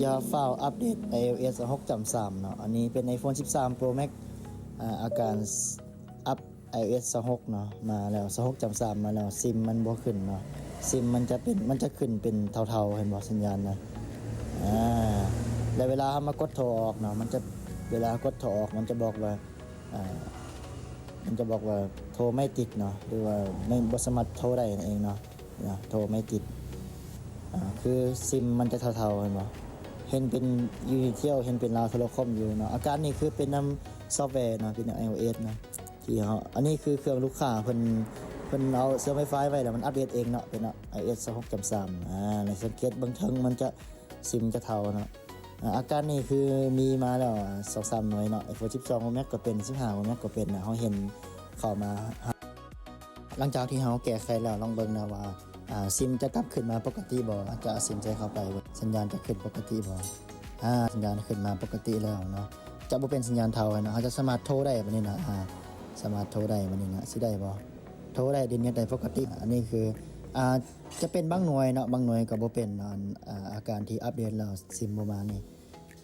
ຢ່າຟ້າວອັບເດດ iOS ຊາວຫົກຈຸດສາມເນາະ. ອັນນີ້ເປັນ iPhone ສິບສາມ Pro Max ອາ ອາການອັບ iOS ຊາວຫົກເນາະ ມາແລ້ວ ຊາວຫົກຈຸດສາມ ມາແລ້ວ ຊິມມັນບໍ່ຂຶ້ນເນາະ. ຊິມມັນຈະເປັນ ມັນຈະຂຶ້ນເປັນເທົາໆ ເຫັນບໍ່ ສັນຍານນະ. ອາ ແລ້ວເວລາເຮົາມາກົດໂທອອກເນາະ ມັນຈະ ເວລາກົດໂທອອກ ມັນຈະບອກວ່າ ອາ ມັນຈະບອກວ່າໂທໄມ່ຕິດເນາະ ຫຼືວ່າໄມ່ ບໍ່ສາມາດໂທໄດ້ນັ້ນເອງເນາະ. ນະ ໂທໄມ່ຕິດ ອາ ຄືຊິມມັນຈະເທົາໆ ເຫັນບໍ່ ເຫັນເປັນຢູນິເທວ ເຫັນເປັນລາວໂທລະຄົມຢູ່ເນາະ. ອາການນີ້ຄືເປັນນຳຊອບແວເນາະ ເປັນນຳ iOS ເນາະ ທີ່ເຮົາ ອັນນີ້ຄືເຄື່ອງລູກຄ້າເພິ່ນ ເພິ່ນເອົາເຊື່ອມໄວຟາຍໄວ້ ແລ້ວມັນອັບເດດເອງເນາະ ເປັນເນາະ iOS ຊາວຫົກຈຸດສາມ. ອາ ໃນສັງເກດເບິ່ງເທິງ ມັນຈະ ຊິມຈະເທົາເນາະ. ອາ ອາການນີ້ຄືມີມາແລ້ວ ອາ ສອງສາມໜ່ວຍເນາະ iPhone ສິບສອງ Pro Max ກໍເປັນ ສິບຫ້າ Pro Max ກໍເປັນນະ ເຮົາເຫັນເຂົ້າມາ. ຫຼັງຈາກທີ່ເຮົາແກ້ໄຂແລ້ວ ລອງເບິ່ງນະວ່າ ອາ ຊິມຈະກັບຄືນມາປົກກະຕິບໍ່ ຈະເອົາຊິມໃສ່ເຂົ້າໄປ ສັນຍານຈະຂຶ້ນປົກກະຕິບໍ່. ອາ ສັນຍານຂຶ້ນມາປົກກະຕິແລ້ວເນາະ ຈະບໍ່ເປັນສັນຍານເທົາເນາະ. ເຮົາຈະສາມາດໂທໄດ້ບັດນີ້ນະ ອາ ສາມາດໂທໄດ້ບັດນີ້ນະ ຊິໄດ້ບໍ່ ໂທໄດ້ ດິນເນັດໄດ້ປົກກະຕິ. ອັນນີ້ຄື ອາ ຈະເປັນບາງໜ່ວຍເນາະ ບາງໜ່ວຍກໍບໍ່ເປັນເນາະ ອາ ອາການທີ່ອັບເດດແລ້ວຊິມບໍ່ມານີ້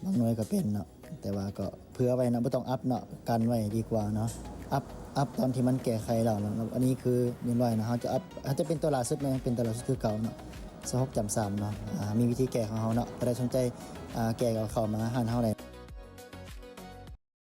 ບາງໜ່ວຍກໍເປັນເນາະ ແຕ່ວ່າກໍເຜື່ອໄວ້ເນາະ ບໍ່ຕ້ອງອັບເນາະ ກັນໄວ້ດີກວ່າເນາະ. ອັບ ອັບຕອນທີ່ມັນແກ້ໄຂແລ້ວເນາະ. ອັນນີ້ຄືເປັນໄວ້ເນາະ ເຮົາຈະອັບ ເຮົາຈະເປັນຕົວລ່າສຸດເນາະ ຍັງເປັນຕົວລ່າສຸດຄືເກົ່າເນາະ ຊາວຫົກຈຸດສາມເນາະ. ອາ ມີວິທີແກ້ຂອງເຮົາເນາະ ໃຜສົນໃຈ ອາ ແກ້ກໍເຂົ້າມາຮ້ານເຮົາໄດ້.